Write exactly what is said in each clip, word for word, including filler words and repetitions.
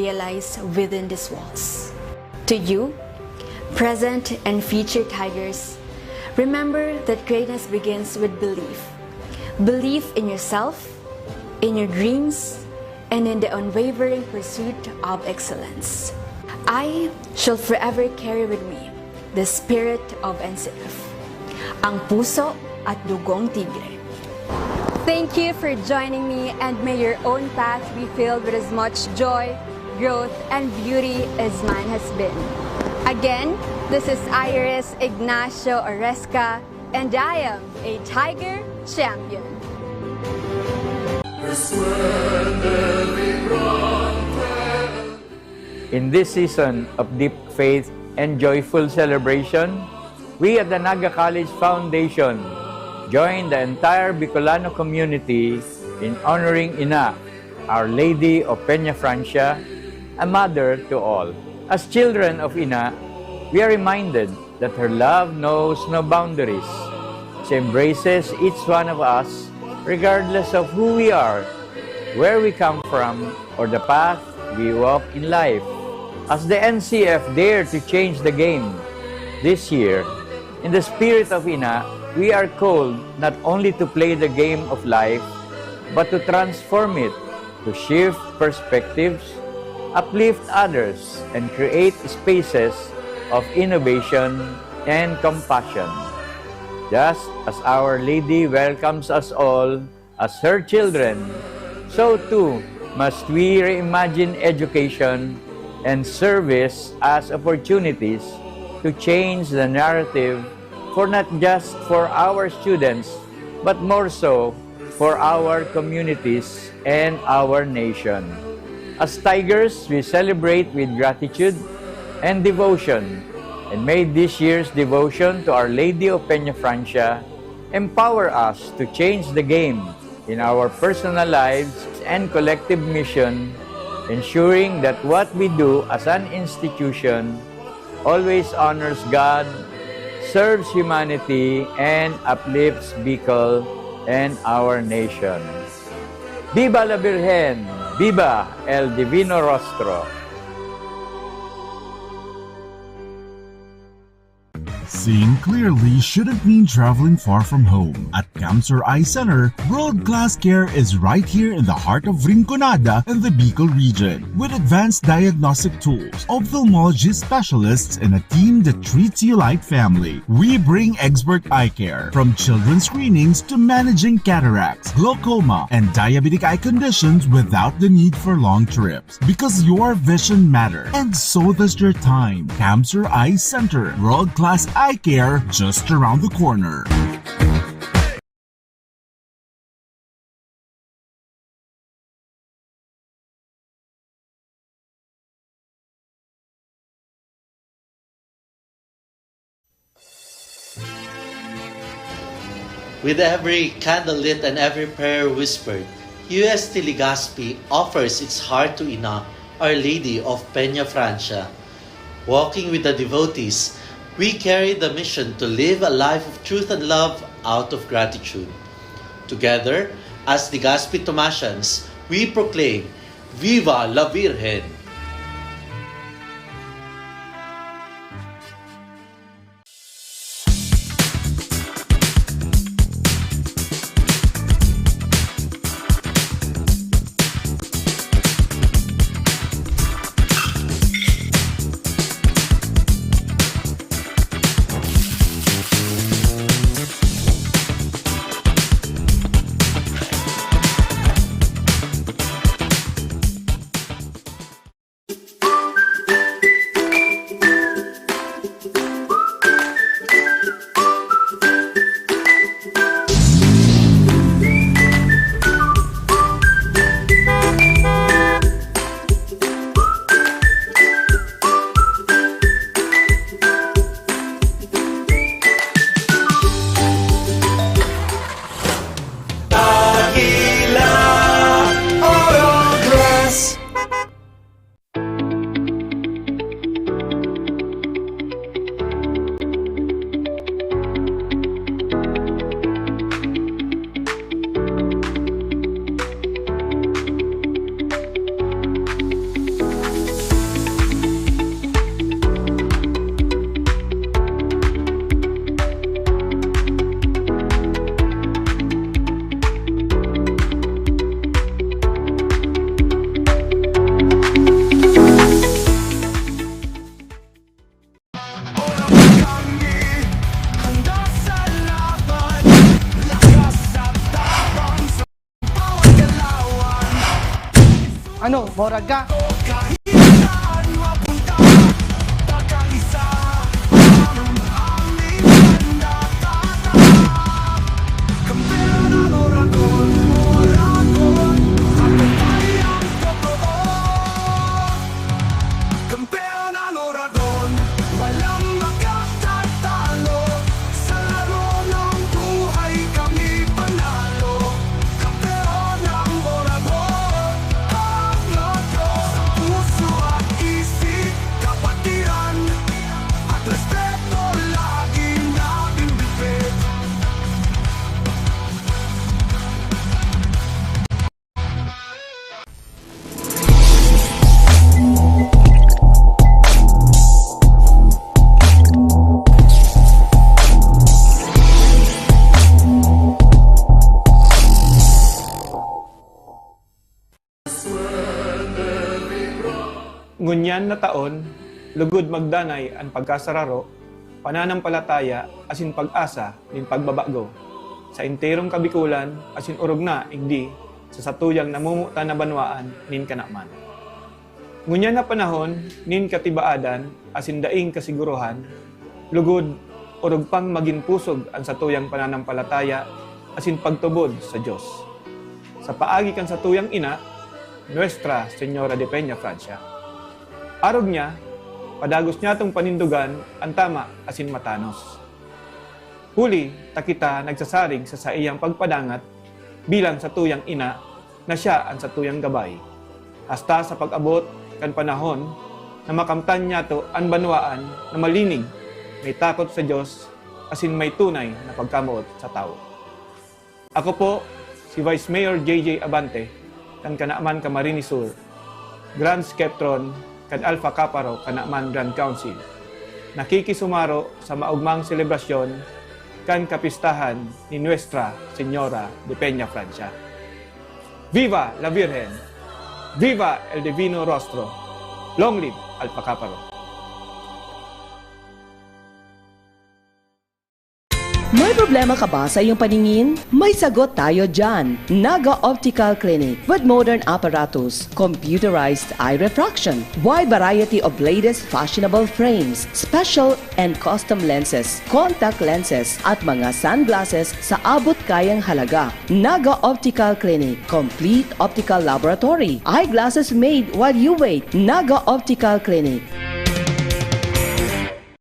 realize within these walls. To you, present and future Tigers, remember that greatness begins with belief. Belief in yourself, in your dreams, and in the unwavering pursuit of excellence. I shall forever carry with me the spirit of N C F, ang puso at dugong Tigre. Thank you for joining me, and may your own path be filled with as much joy, growth, and beauty as mine has been. Again, this is Iris Ignacio Oresca, and I am a Tiger Champion. In this season of deep faith and joyful celebration, we at the Naga College Foundation join the entire Bicolano community in honoring Ina, Our Lady of Peña Francia, a mother to all. As children of Ina, we are reminded that her love knows no boundaries. She embraces each one of us regardless of who we are, where we come from, or the path we walk in life. As the N C F dare to change the game this year, in the spirit of Ina, we are called not only to play the game of life, but to transform it, to shift perspectives, uplift others, and create spaces of innovation and compassion. Just as Our Lady welcomes us all as her children, so too must we reimagine education and service as opportunities to change the narrative for not just for our students, but more so for our communities and our nation. As Tigers, we celebrate with gratitude and devotion, and may this year's devotion to Our Lady of Peña Francia empower us to change the game in our personal lives and collective mission, ensuring that what we do as an institution always honors God, serves humanity, and uplifts Bicol and our nation. Viva la Virgen! Viva El Divino Rostro! Seeing clearly shouldn't mean traveling far from home. At Camsur Eye Center, world-class care is right here in the heart of Rinconada and the Bicol region. With advanced diagnostic tools, ophthalmology specialists, and a team that treats you like family, we bring expert eye care, from children's screenings to managing cataracts, glaucoma, and diabetic eye conditions without the need for long trips. Because your vision matters, and so does your time. Camsur Eye Center, world-class eye care just around the corner. With every candle lit and every prayer whispered, U S T Legazpi offers its heart to Ina, Our Lady of Peña Francia. Walking with the devotees, we carry the mission to live a life of truth and love out of gratitude. Together, as Legazpi Tomasians, we proclaim, Viva la Virgen! Ano, mora ga? Ngunyan na taon, lugod magdanay an pagkasararo, pananampalataya asin pag-asa nin pagbabago sa enterong Kabikolan asin orog na igdi sa satuyang namomotan na banwaan nin kanaman. Ngunyan na panahon nin katibaadan asin daing kasiguruhan, lugod, orog pang magin pusog an satuyang pananampalataya asin pagtubod sa Dios. Sa paagi kan satuyang ina, Nuestra Señora de Peña Francia. Arog niya, padagos niyatong panindogan an tama asin matanos. Huli ta kita nagsasarig sa saiyang pagpadangat bilang satuyang ina na siya an satuyang gabay, hasta sa pag-abot kan panahon na makamtan niyato an banwaan na malinig, may takot sa Dios, asin may tunay na pagkamoot sa tawo. Ako po si Vice Mayor J J Abante, kan Kanaman Camarines Sur, Grand Sceptron kan Alpha Kappa Rho Kanaman Grand Council, nakikisumaro sa maogmang selebrasyon kan kapistahan ni Nuestra Señora de Peña Francia. Viva la Virgen! Viva el Divino Rostro! Long live Alpha Kappa Rho! May problema ka ba sa iyong paningin? May sagot tayo dyan! Naga Optical Clinic with modern apparatus, computerized eye refraction, wide variety of latest fashionable frames, special and custom lenses, contact lenses, at mga sunglasses sa abot kayang halaga. Naga Optical Clinic, complete optical laboratory, eyeglasses made while you wait. Naga Optical Clinic.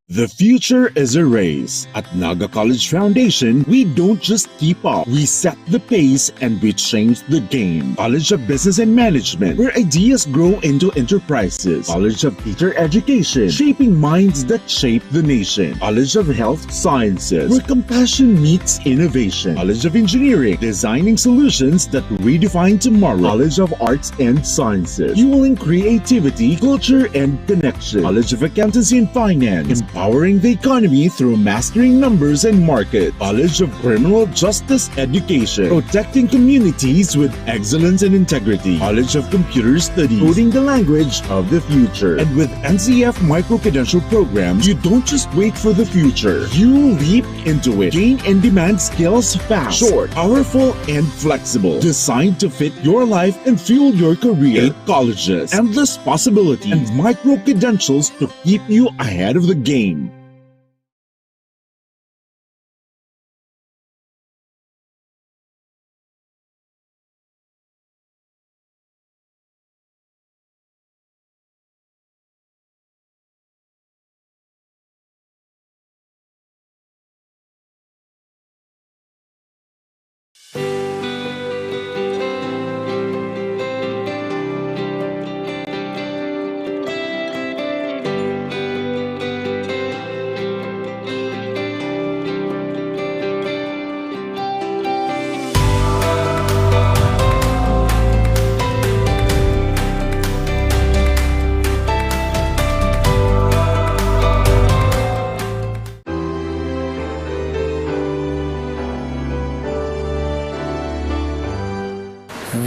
The future is a race. At Naga College Foundation, we don't just keep up, we set the pace and we change the game. College of Business and Management, where ideas grow into enterprises. College of Teacher Education, shaping minds that shape the nation. College of Health Sciences, where compassion meets innovation. College of Engineering, designing solutions that redefine tomorrow. College of Arts and Sciences, fueling creativity, culture, and connection. College of Accountancy and Finance, empowering the economy through mastering numbers and market. College of Criminal Justice Education, protecting communities with excellence and integrity. College of Computer Studies, coding the language of the future. And with N C F micro-credential programs, you don't just wait for the future. You leap into it. Gain in-demand skills fast, short, powerful, and flexible. Designed to fit your life and fuel your career. Eight colleges, endless possibilities, and micro-credentials to keep you ahead of the game.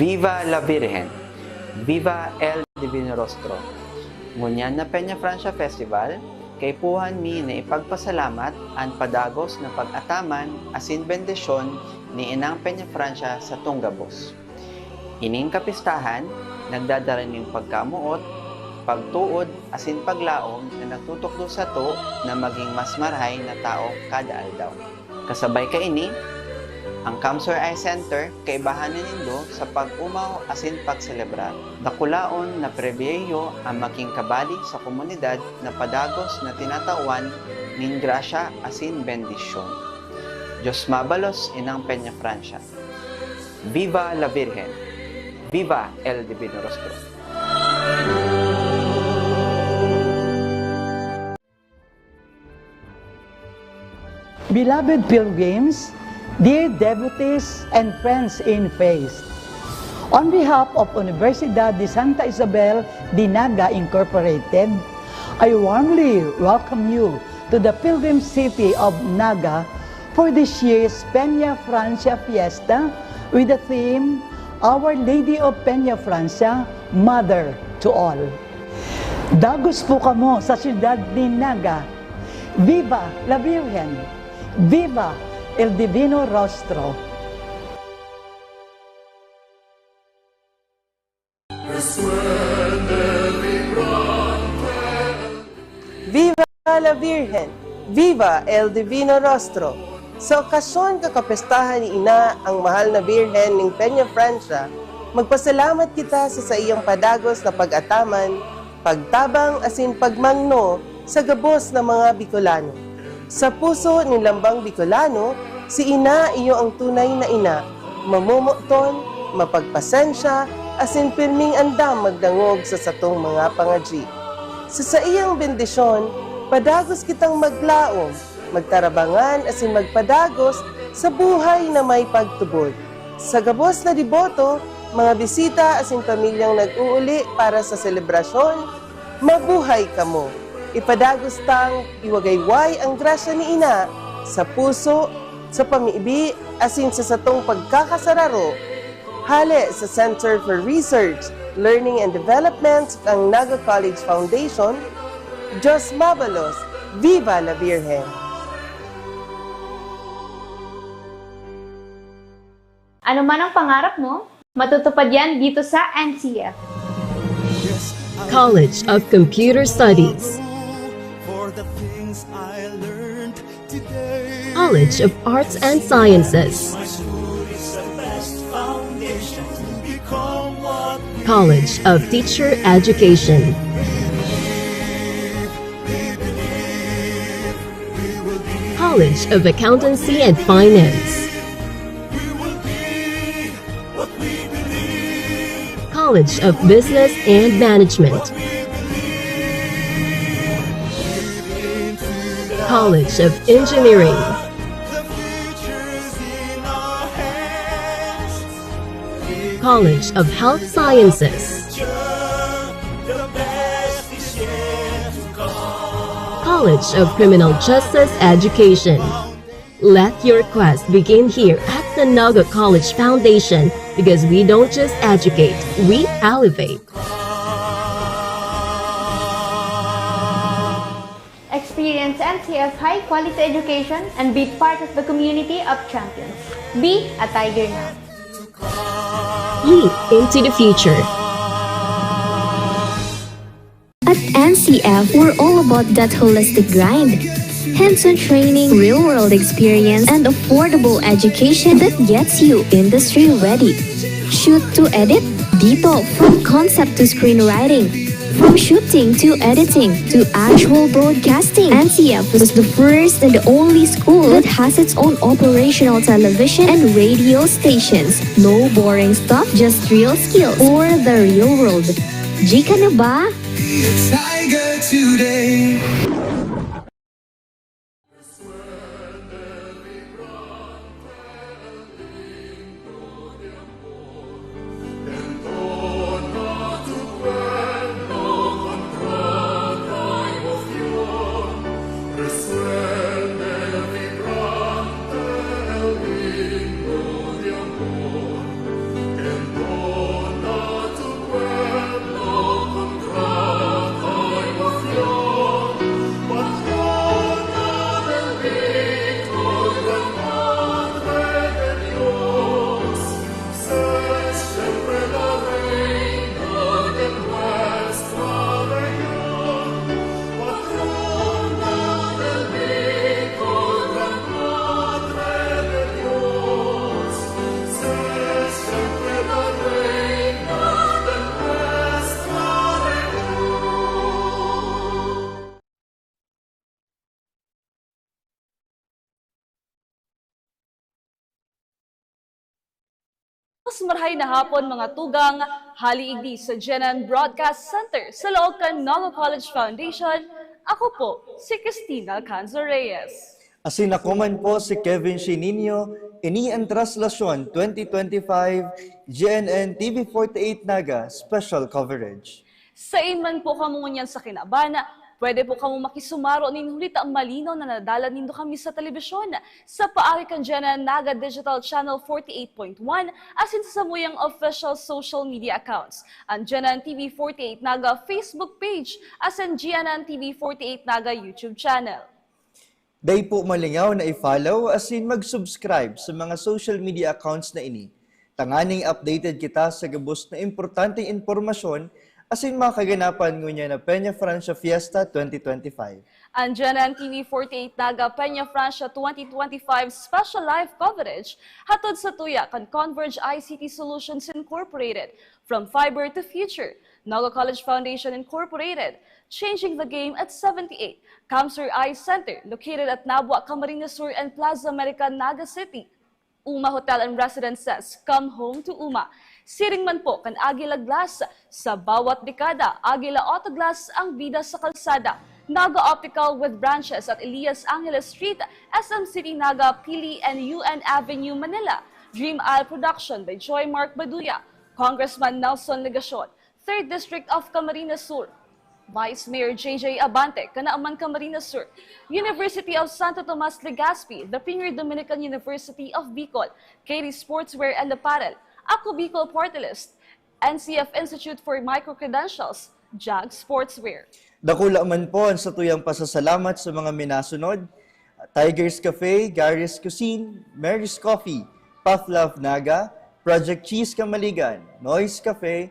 Viva la Virgen! Viva el Divino Rostro! Ngunyan na Peña Francia Festival, kaipuhan mi na ipagpasalamat an padagos na pag-ataman asin bendisyon ni Inang Peña Francia satong gabos. Ining kapistahan nagdadara nin pagkamoot, pagtuod, asin paglaom na nagtutukdo sato na magin mas marahay na tawo kada aldaw. Kasabay kaini, ang Kamsor Eye Center kaibahan na nindo sa pag-omaw asin pagselebrar. Dakulaon na pribilehiyo ang magin kabali sa komunidad na padagos na tinatawan nin grasya asin bendisyon. Dios mabalos, Inang Peñafrancia. Viva la Virgen! Viva el Divino Rostro! Beloved pilgrims, dear devotees, and friends in faith, on behalf of Universidad de Santa Isabel de Naga Incorporated, I warmly welcome you to the pilgrim city of Naga for this year's Peña Francia Fiesta with the theme, Our Lady of Peña Francia, Mother to All. Dagos po kamo sa siyudad nin Naga. Viva la Virgen! Viva el Divino Rostro! Viva la Virgen! Viva el Divino Rostro! Sa okasyon kan kapestahan ni Ina, ang mahal na Birhen nin Peña Francia, magpasalamat kita sa saiyang padagos na pag-ataman, pagtabang asin pagmangno sa gabos na mga Bicolano. Sa puso nin lambang Bicolano, si Ina iyo ang tunay na ina, mamomoton, mapagpasensya, asin pirming andam magdangog sa satong mga pangadyi. Sa saiyang bendisyon, padagos kitang maglaom, magtarabangan asin magpadagos sa buhay na may pagtubod. Sa gabos na deboto, mga bisita asin pamilyang nag-uuli para sa selebrasyon, mabuhay kamo! Ipadagos tang iwagayway ang grasya ni Ina sa puso, sa pamibi, asin sa satong pagkakasararo. Hale sa Center for Research, Learning and Development kan Naga College Foundation, Dios mabalos, Viva la Virgen! Ano man ang pangarap mo, matutupad yan dito sa N C F. College of Computer Studies. College of Arts and Sciences. College of Teacher Education. College of Accountancy and Finance. College of Business and Management. College of Engineering. College of Health Sciences. College of Criminal Justice Education. Let your quest begin here at the Naga College Foundation, because we don't just educate, we elevate. Experience N C F's high-quality education and be part of the community of champions. Be a Tiger now. Leap into the future. At N C F, we're all about that holistic grind. Hands-on training, real-world experience, and affordable education that gets you industry-ready. Shoot to edit, dito, from concept to screenwriting, from shooting to editing to actual broadcasting, N C F is the first and only school that has its own operational television and radio stations. No boring stuff, just real skills for the real world. G ka na ba? Mas marahay na hapon, mga tugang, hali igdi sa G N N Broadcast Center sa laog kan Nogo College Foundation. Ako po si Christine Alcanzo Reyes. Asin ako man po si Kevin Shinino, ini ang Traslasyon twenty twenty-five G N N T V forty-eight Naga Special Coverage. Sain man po kamo ngunyan sa kinaban, pwede po kamo makisumaro nin huli ta malinaw na nadala nindo kami sa telebisyon, sa paagi kan G N N Naga Digital Channel forty-eight point one, asin sa samuyang official social media accounts, ang G N N T V forty-eight Naga Facebook page, asin G N N T V forty-eight Naga YouTube channel. Dai po malingaw na i-follow asin mag-subscribe sa mga social media accounts na ini, tanganing updated kita sa gabos na importanteng impormasyon asin mga kaganapan ngunyan na Peña Francia Fiesta twenty twenty-five. Ang G N N T V forty-eight Naga Peña Francia twenty twenty-five Special Live Coverage hatod sa tuya kan Converge I C T Solutions Incorporated, From Fiber to Future, Nogo College Foundation Incorporated, Changing the Game at seventy-eight, Kamsur Eye Center, located at Nabua, Camarines Sur and Plaza America, Naga City, Uma Hotel and Residences, come home to Uma. Siring man po kan Agila Glass, sa bawat dekada, Agila Auto Glass ang bida sa kalsada. Naga Optical with branches at Elias Angeles Street, S M City Naga, Pili and U N Avenue, Manila. Dream Isle Production by Joy Mark Baduya, Congressman Nelson Legacion, Third District of Camarines Sur, Vice Mayor J J Abante, Kanaaman, Camarines Sur, University of Santo Tomas Legazpi, the Premier Dominican University of Bicol, K D Sportswear and Apparel, Ako Bicol Party List, N C F Institute for Micro-Credentials, Jag Sportswear. Dakula man po ang satuyang pasasalamat sa mga minasunod, Tigers Cafe, Gary's Cuisine, Mary's Coffee, Puff Love Naga, Project Cheese Kamaligan, Noise Cafe,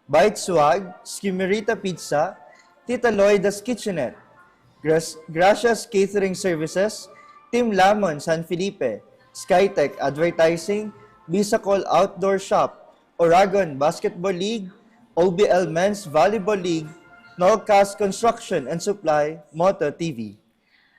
Bite Swag, Skimirita Pizza, Tita Loida's Kitchenette, Gras- Gracias Catering Services, Team Lamon San Felipe, Skytech Advertising, Bisacol Outdoor Shop, Oragon Basketball League, O B L Men's Volleyball League, Nolcas Construction and Supply, Moto T V.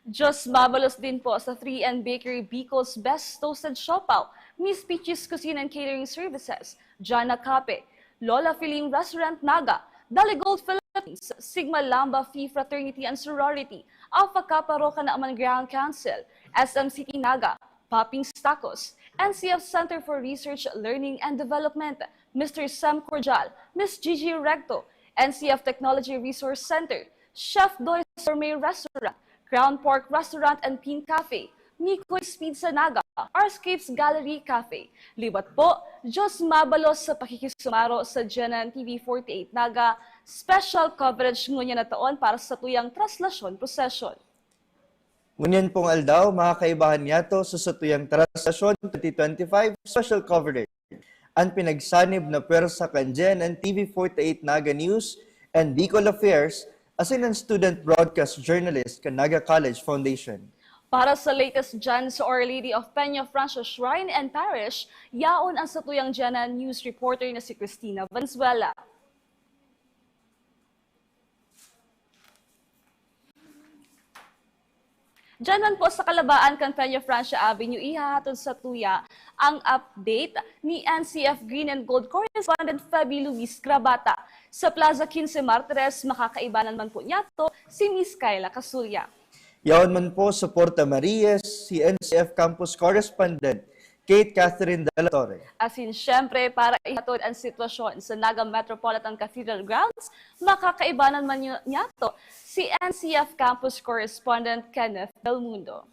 Diyos mabalos din po sa Three N Bakery, Bicol's Best Toasted Siopaw, Miss Peach's Cuisine and Catering Services, Jana Cafe, Lola Feline Restaurant Naga, Dali Gold Philippines, Sigma Lambda Phi Fraternity and Sorority, Alpha Kappa Rho Kanaaman Grand Council, S M City Naga, Popping's Tacos, N C F Center for Research, Learning and Development, Mister Sam Cordial, Miss Gigi Recto, N C F Technology Resource Center, Chef Doy's Gourmet Restaurant, Crown Pork Restaurant and Pin Cafe, Mikoy's Pizza Naga, Arscape's Gallery Cafe. Liwat po, Diyos mabalos sa pakikisumaro sa G N N T V forty-eight Naga special coverage ngunyan na taon para sa tuyang traslasyon prosesyon. Ngunyan pong aldaw, mga kaibahan niyato sa satuyang Traslasyon twenty twenty-five special coverage. An pinagsanib na pwersa kan G N N T V forty-eight Naga News and Bicol Affairs, asin an student broadcast journalist kan Naga College Foundation. Para sa latest dyan sa Our Lady of Peña Francia Shrine and Parish, yaon ang satuyang G N N News reporter na si Christina Valenzuela. Diyan man po sa kalabaan kan Peña Francia Avenue, ihahatod sa tuya ang update ni N C F Green and Gold correspondent Feby Luis Grabata. Sa Plaza Quince Martires, makakaibanan man po niyato si Miss Kayla Casuria. Yaon man po sa Porta Marias, si N C F Campus correspondent Kate Catherine de la Torre. Asin, syempre, para ihatod ang sitwasyon sa Naga Metropolitan Cathedral grounds, makakaibanan man niya, niyato si N C F Campus Correspondent Kenneth Del Mundo.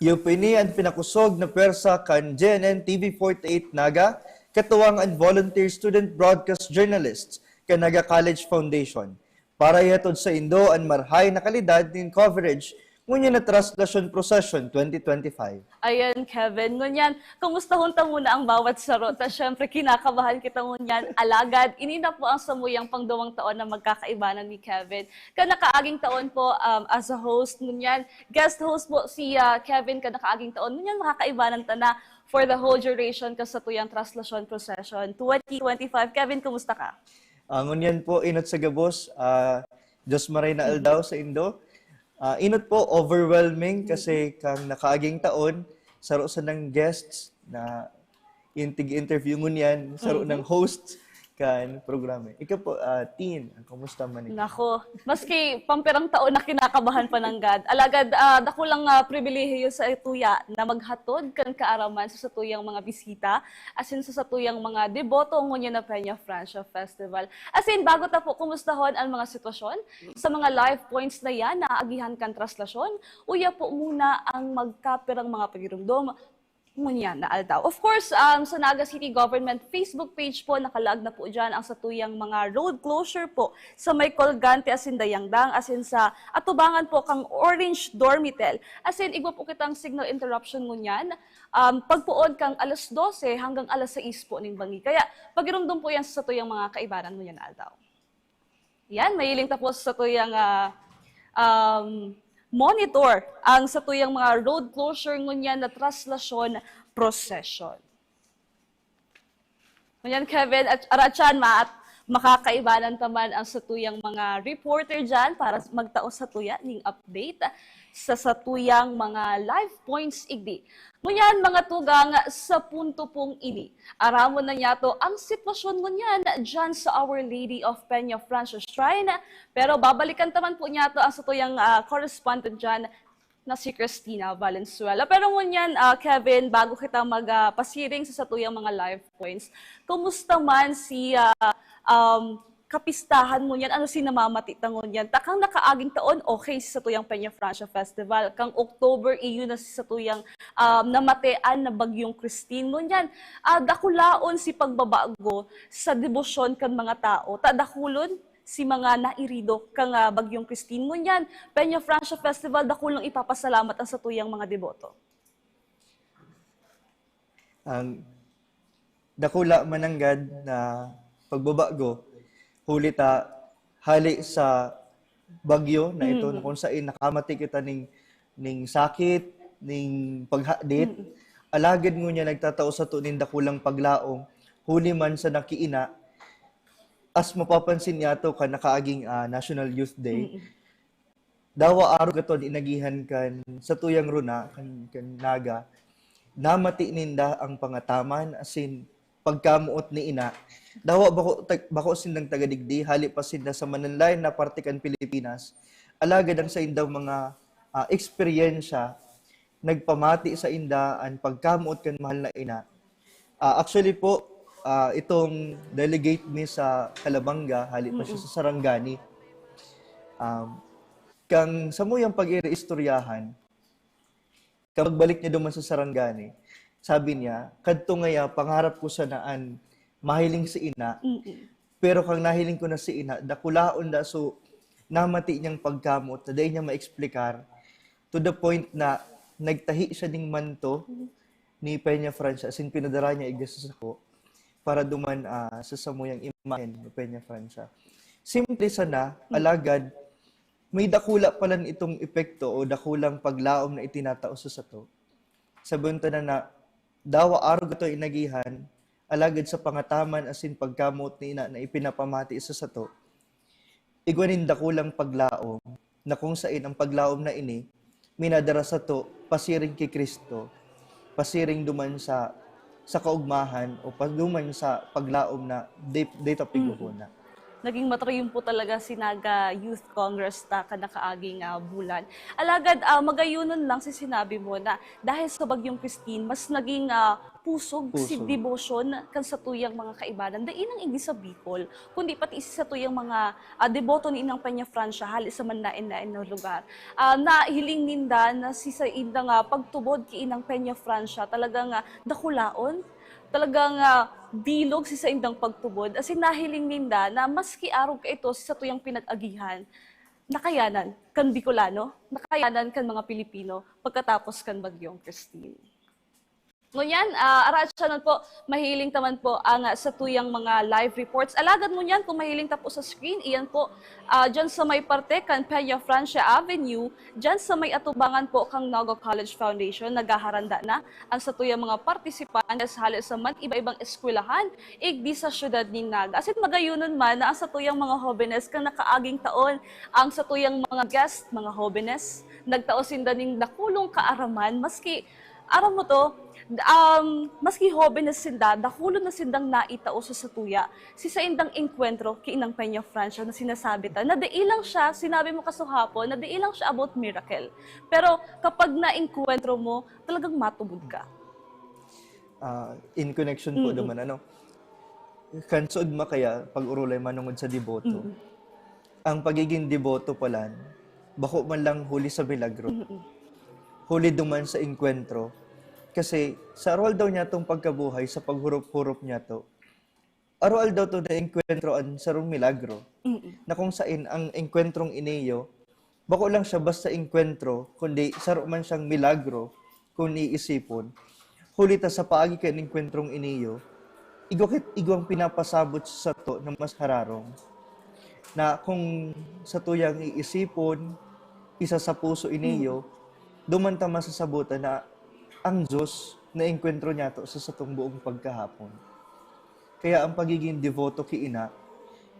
Iyo po ini an pinakusog na pwersa kan G N N T V forty-eight Naga, katuwang an volunteer student broadcast journalists kan Naga College Foundation. Para ihatod saindo an marahay na kalidad nin coverage ngunyan na Traslasyon Procession twenty twenty-five. Ayan, Kevin. Ngunyan, kumustahon ta muna ang bawat saro. Ta, syempre, kinakabahan kita ngunyan. Alagad, ini na po ang samuyang pangduwang taon na magkakaibanan ni Kevin. Kan nakaaging taon po, um, as a host ngunyan, guest host po si, ah, Kevin kan nakaaging taon. Ngunyan, makakaibanan ta na for the whole duration kan satuyang Traslasyon Procession twenty twenty-five. Kevin, kumusta ka? Ah, ngunyan po, inot sa gabos, ah, Diyos maray na aldaw saindo. Ah, inot po, overwhelming kasi kan nakaaging taon, saro sanang guests na yung tig-interview ngunyan, saro ng host kan programa. Ikaw po, ah, Tin, ang kamusta man ikaw? Nako, maski pampirang taon na kinakabahan pa nanggad. Alagad, ah, dakulang, ah, pribilehiyo sa tuya na maghatod kan kaaraman sa satuyang mga bisita, asin sa satuyang mga deboto ngunyan na Peña Francia Festival. Asin, bago ta po kumustahon ang mga sitwasyon sa mga live points na yan na agihan kan traslasyon, uya po muna ang magkapirang mga pagirumdom ngunyan na aldaw. Of course, um, sa Naga City Government Facebook page po, nakalaag na po dyan ang satuyang mga road closure po sa may Colgante asin Dayangdang, asin sa atubangan po kang Orange Dormitel. Asin, igwa po kitang signal interruption ngunyan, um, pagpoon kang alas dose hanggang alas sais po ning bangi. Kaya, pagirumdom po yan sa satuyang mga kaibanan ngunyan na aldaw. Yan, mahiling ta po sa satuyang, ah, um, monitor ang satuyang mga road closure ngunyan na traslasyon procession. Ngunyan, Kevin at Arachan, ma-, at makakaibanan ta man ang satuyang mga reporter dyan para magtao satuya ning update sa satuyang mga live points igdi. Ngunyan, mga tugang, sa punto pong ini, aramon na niyato ang sitwasyon ngunyan dyan sa Our Lady of Peña Francia Shrine. Pero babalikan ta man po niyato ang satuyang, ah, correspondent dyan na si Christina Valenzuela. Pero ngunyan, ah, Kevin, bago kita mag, ah, pasiring sa satuyang mga live points, kumusta man si, ah, um, kapistahan ngunyan, ano si namamati ta ngunyan? Ta kang nakaaging taon, okay, sa satuyang Peña Francia Festival. Kang October, iyo na si satuyang, um, namatean na Bagyong Christine. Ngunyan, ah, dakulaon si pagbabago sa debosyon kan mga tao. Ta dakulon si mga nairido kang, ah, Bagyong Christine. Ngunyan, Peña Francia Festival, dakulong ipapasalamat ang satuyang mga deboto. Ang dakula mananggad na pagbabago, huli ta hali sa bagyo na ito, na kung sain nakamati kita ning, ning sakit, ning paghadit. Alagad ngunyan nagtatao sato nin dakulang paglaom, huli man sa nakiina, as mapapansin niyato kan nakaaging, ah, National Youth Day. Dawa arog kato an inagihan kan satuyang runa, kan, kan Naga, namati ninda ang pangataman asin pagkamoot ni ina. Dawa bako, tag-, bako sindang taga digdi, hali pa sinda sa mananlayan na parte kan Pilipinas. Alagad ang saindang mga, ah, eksperyensya nagpamati sainda an pagkamoot kan mahal na ina. Ah, actually po, ah, itong delegate mi sa Calabanga, hali pa siya sa Sarangani. Um, kang samuyang pag-iistoryahan, kang pagbalik niya duman sa Sarangani, sabi niya, kadto ngaya, pangarap ko sana an mahiling si ina, pero kang nahiling ko na si ina, dakulaon da, so, namati niyang pagkamot na dai niya maeksplikar, to the point na nagtahi siya ning manto ni Peña Francia, asin pinadara niya igdi sa sako para duman, ah, sa samuyang imahen ni Peña Francia. Simple sana, alagad may dakula palan itong epekto o dakulang paglaom na itinatao sa sato. Sabihon ta na, na dawa arog ato inagihan, alagad sa pangataman asin pagkamoot ni ina na ipinapamati sa sato, igwa nin dakulang paglaom, na kung sain ang paglaom na ini minadara sato pasiring ki Cristo, pasiring duman sa, sa kaugmahan o pa-, duman sa paglaom na di, di ta pighuhona. Naging matriyumpo talaga si Naga Youth Congress ta kan nakaaging, ah, bulan. Alagad, ah, magayonon lang si sinabi mo na dahil sa Bagyong Christine, mas naging, ah, pusog si debosyon kan satuyang mga kaibanan. Dai lang igdi sa Bicol, kundi pati sa satuyang mga, ah, deboto ni Inang Peña Francia hali sa manlaen-laen na lugar. Ah, nahiling ninda na si saindang, ah, pagtubod ki Inang Peña Francia talagang, ah, dakulaon, talagang, ah, bilog si saindang pagtubod. Asin nahiling ninda na maski arog kaito si satuyang pinag-agihan, nakayanan kan Bicolano, nakayanan kan mga Pilipino pagkatapos kan Bagyong Christine. Ngunyan, ah, Arachana po, mahiling ta man po ang, ah, satuyang mga live reports. Alagad ngunyan, kung mahiling ta po sa screen, iyan po, ah, dyan sa may parte kan Peña Francia Avenue, dyan sa may atubangan po kan Naga College Foundation, naghaharanda na ang satuyang mga partisipantes hale sa man iba-ibang eskwelahan, igdi sa siyudad nin Naga. Asin magayonon man na ang satuyang mga hobenes kan nakaaging taon, ang satuyang mga guest, mga hobenes, nagtao sinda nin dakulong kaaraman, maski Aram mo to, um, maski hoben na sinda, dakulon na sindang naitao sa satuya, si saindang engkwentro ki Inang Peña Francia na sinasabi ta, na dai lang siya, sinabi mo kasuhapon, na dai lang siya about miracle. Pero kapag naengkwentro mo, talagang matubod ka. Ah, in connection po Mm. naman, ano, kan suod makaya, pag-urulay manungod sa deboto. Mm. Ang pagiging deboto pala, bako man lang huli sa milagro. Mm. Huli duman sa engkwentro. Kasi sa aroaldaw niya tong pagkabuhay, sa paghurop-hurop niya to, aroaldaw to na engkwentro ang sarong milagro. Mm. Na kung sain ang engkwentrong iniyo, bako lang siya basta engkwentro, kundi saro man siyang milagro kung iisipon. Huli ta sa paagi kan engkwentrong iniyo, igwa kit-, igwang pinapasabot sa sato na mas hararong. Na kung satuyang iisipon, isa sa puso iniyo, duman ta masasabutan na ang Diyos na engkwentro niya to sa satong buong pagkahapon. Kaya ang pagiging deboto ki Ina,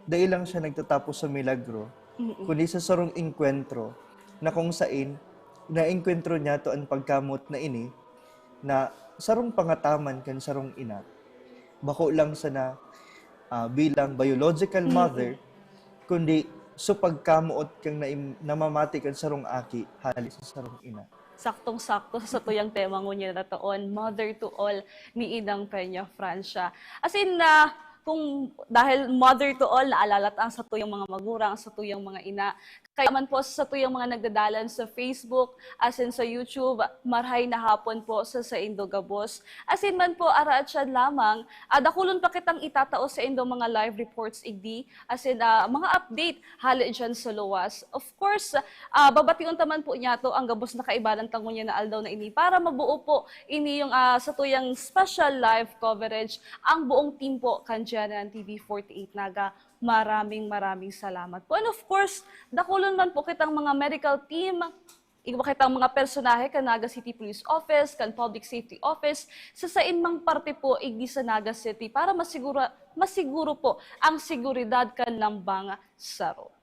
dai lang siya nagtatapos sa milagro, Mm. kundi sa sarong engkwentro na kung sain naengkwentro niya to ang pagkamot na ini na sarong pangataman kan sarong ina. Bako lang sana, ah, bilang biological Mm. mother, kundi sa pagkamoot kang naim-, namamati kan sarong aki hali sa sarong ina. Saktong-sakto sa satuyang tema ngunyan na toon, Mother to All ni Inang Peña Francia. As in, ah, kung dahil mother to all, naalala ta ang satuyang mga magurang, ang satuyang mga ina. Kaya man po sa satuyang mga nagdadalan sa Facebook, as in sa YouTube, marhay na hapon po sa saindo gabos. As in man po, araat siya lamang, ah, dakulon pa kitang itatao sa indo mga live reports, igdi, as in, ah, mga update hali dyan sa luwas. Of course, ah, babation ta man po niyato ang gabos na kaibanan ta ngunyan na aldaw na ini para mabuo po ini yung, ah, satuyang special live coverage ang buong team po kan G N N T V forty-eight Naga. Maraming, maraming salamat po. And of course, dakulon man po kitang mga medical team, igwa kitang mga personahe kan Naga City Police Office, kan Public Safety Office, sa sain mang parte po igdi sa Naga City para masigura-, masiguro po ang seguridad kan lambang saro.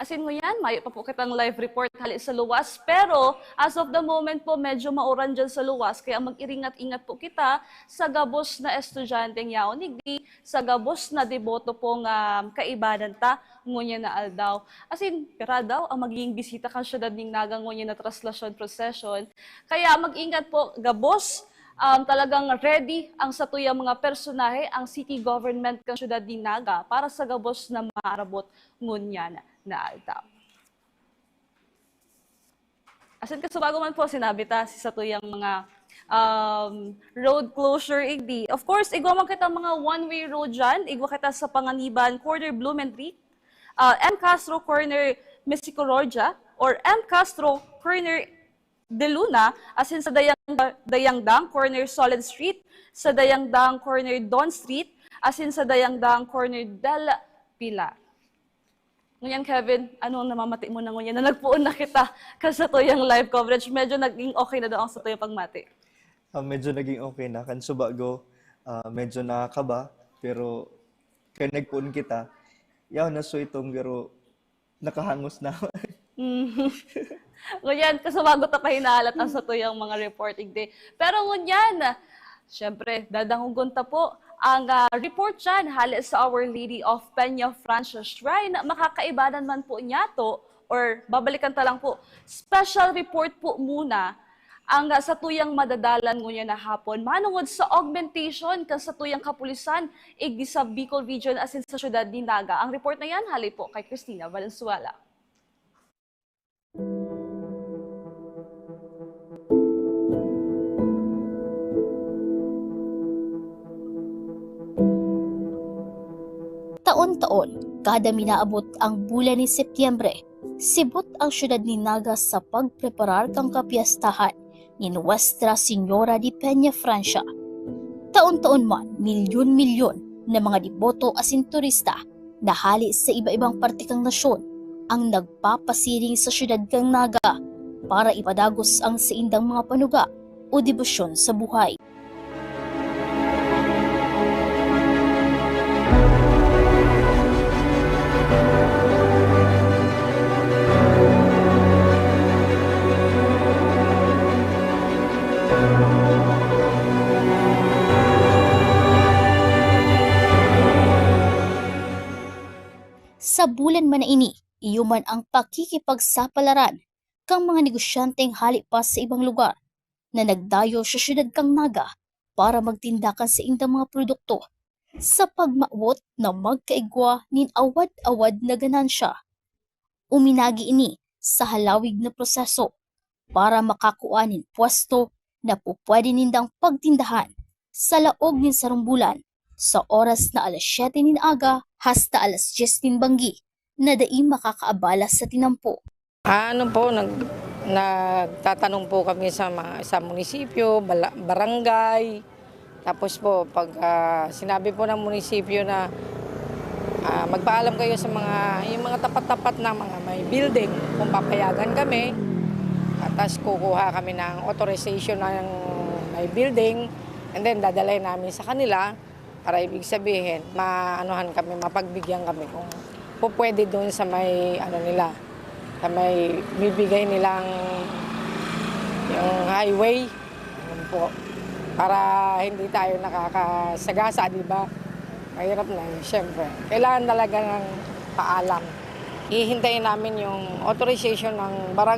As in, ngunyan, mayo pa po kitang live report hali sa luwas. Pero, as of the moment po, medyo mauran dyan sa luwas. Kaya mag-iringat-ingat po kita sa gabos na estudyanteng yaon igdi, sa gabos na deboto pong, ah, kaibanan ta ngunyan na aldaw. As in, pira daw ang magiging bisita kan syudad nin Naga ngunyan na traslasyon procession. Kaya mag-ingat po, gabos, um, talagang ready ang satuyang mga personahe, ang city government kan syudad nin Naga para sa gabos na maarabot ngunyan na aldaw. As in, kasubago man po, sinabi ta si satuyang mga, um, road closure, igdi. Of course, igwa man kita mga one-way road dyan. Igwa kita sa Panganiban, corner Blumentritt, ah, M Castro, corner Mesicororgia, or M Castro, corner De Luna, as in sa Dayang-, Dayangdang, corner Solid Street, sa Dayangdang, corner Don Street, as in sa Dayangdang, corner Del Pilar. Ngunyan, Kevin, anong namamati mo na ngunyan na nagpoon na kita kan satuyang live coverage? Medyo naging okay na daw ang satuyang pagmati. Ah, medyo naging okay na. Kan subago, ah, medyo nakakaba, pero kaya nagpoon kita, yaw na so itong garo, nakahangos na. Mm. Ngunyan, kasubago ta pa hinahalat ang satuyang mga report, igdi. Pero ngunyan, syempre, dadangogon ta po ang, ah, report dyan hali sa Our Lady of Peña Francia Shrine. Makakaibanan man po niyato, or babalikan ta lang po, special report po muna ang, ah, satuyang madadalan ngunyan na hapon manungod sa augmentation kan satuyang kapulisan igdi sa Bicol Region asin sa siyudad ni Naga. Ang report na yan, hali po kay Christina Valenzuela. Taon-taon, kada minaabot ang bulan ni Setyembre, sibot ang siyudad ni Naga sa pagpreparar kan kapiyastahan ni Nuestra Señora de Peña Francia. Taon-taon man, milyon-milyon na mga deboto asin turista na hali sa iba-ibang parte kan nasyon ang nagpapasiring sa siyudad kan Naga para ipadagos ang saindang mga panuga o debosyon sa buhay. Tabulan man na ini, iyo man ang pakikipagsapalaran kan mga negosyanteng hale pa sa ibang lugar na nagdayo sa siyudad kan Naga para magtinda kan saindang mga produkto sa pagmawot na magkaigwa nin awad-awad na ganansya. Uminagi ini sa halawig na proseso para makakua nin pwesto na pupwede nindang pagtindahan sa laog nin sarong bulan, sa oras na alas siyete nin aga hasta alas dyes nin banggi, na dai makakaabala sa tinampo. Ah, ano po, nag-, nagtatanong po kami sa mga, sa munisipyo, bala-, barangay. Tapos po, pag, ah, sinabi po ng munisipyo na, ah, magpaalam kayo sa mga, yung mga tapat-tapat na mga may building, kung papayagan kami. At tas kukuha kami ng authorization ng may building, and then dadalhin namin sa kanila para ibig sabihin, maanuhan kami, mapagbigyan kami kung pupwede doon sa may, ano nila, sa may bibigay nilang yung highway. Yun po. Para hindi tayo nakakasagasa, di ba? Mahirap na yun, syempre. Kailangan talaga ng paalam. Hihintayin namin yung authorization ng barangay.